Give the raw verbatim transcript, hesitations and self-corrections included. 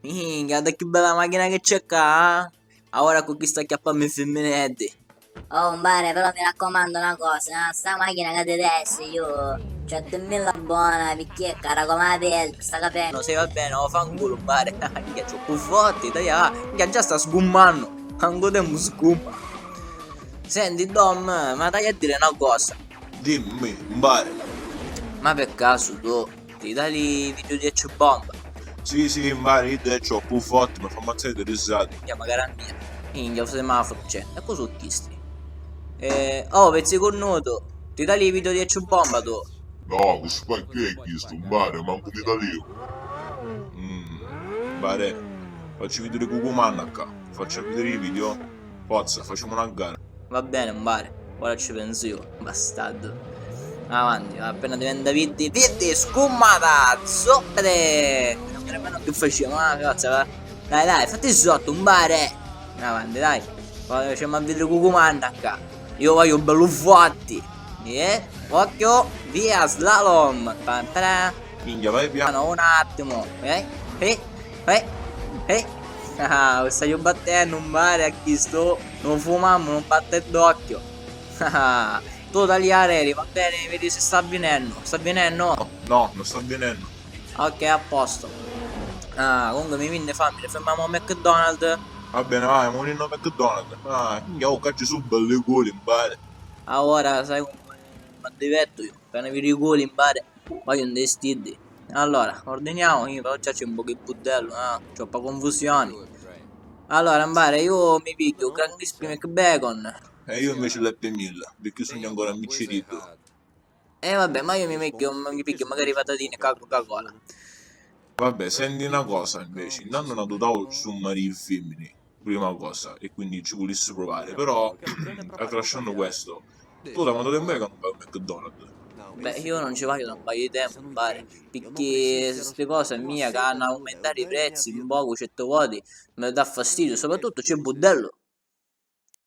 Minchia, da chi bella machina che c'è ccà, eh? Ora cu chista acchiappammi i fimmineddi. Oh, umpare, però mi raccomandu na cosa, eh? Sta machina ca ti dessi, iu c'ho a timmilla bona, picchì è cara comu a pedda, sta capennu? No, se va bene, o fa un culo, umpare. Minchia, c'ho più forti, dai, ah, minchia, già sta sgummannu. Anco te mu sgumma. Senti, Dom, ma t'haiu a dire na cosa. Dimmi, umpare. Ma per caso tu ti dà li video di Ecce Bomba? Sì, sì, umpare, iddu è troppu forti, mi fa ammazzari di risate. Minchia, ma cara mia. Minchia, u semaforu c'è. E cosa su chisti? Eh, oh, pezzi cornuto, ti dà li video di Ecce Bomba tu? No, cu spagghiu è chistu, umpare, mancu mi talìu. Mm, umpare, facci vidiri cu cumanna ccà, facci vidiri i video. Forza, facciamo una gara. Va bene, umpare, ora ci penso io, bastardo. Avanti, appena diventa virdi, virdi, scummata, zoppete! Non era meno che faceva, ma forza, va. Dai, dai, fatti sotto, umpare! Avanti, dai. Poi facciamo a vedere cu cumanna ccà. Io voglio bello forti. Eh? Occhio, via, slalom. Pam, pam. Minchia, vai piano. No, un attimo. Eh? Eh? Eh? Eh? Ah, lo stai battennu, umpare, a chistu. Non fumiamo, non batte d'occhio. Ah, tu tagliare, va bene, vedi se sta avvenendo. Sta avvenendo? No, no, non sta avvenendo. Ok, a posto. Ah, comunque mi venne fame, fermiamo a McDonald's. Va bene, vai, mo ninno McDonald's. Ah, minchia, oh, ccà ci su belli culi, umpare. Ora, sai come mi diverto io? Appena vidi i culi, umpare, voglio un dei stiddi. Allora, ordiniamo, io però già c'è un poco di budello, ah, troppa confusione. Allora, umpare, io mi piglio Grand Crispy McBacon. E io invece l'Happy Meal, perché sugnu ancora micciriddu. E vabbè, ma io mi piglio, mi piglio magari patatine e Coca-Cola. Vabbè, senti na cosa invece, intantu nna tu tavula ci su marì e fimmini, prima cosa, e quindi ci vulissi pruvari, però, tralasciando questo, tu da quantu tempu è ca non vai a McDonald's? Beh, io non ci vado da un paio di tempo, mi pare, perché ste cose mia che hanno aumentato i prezzi un poco, certe volte mi dà fastidio, soprattutto c'è budello.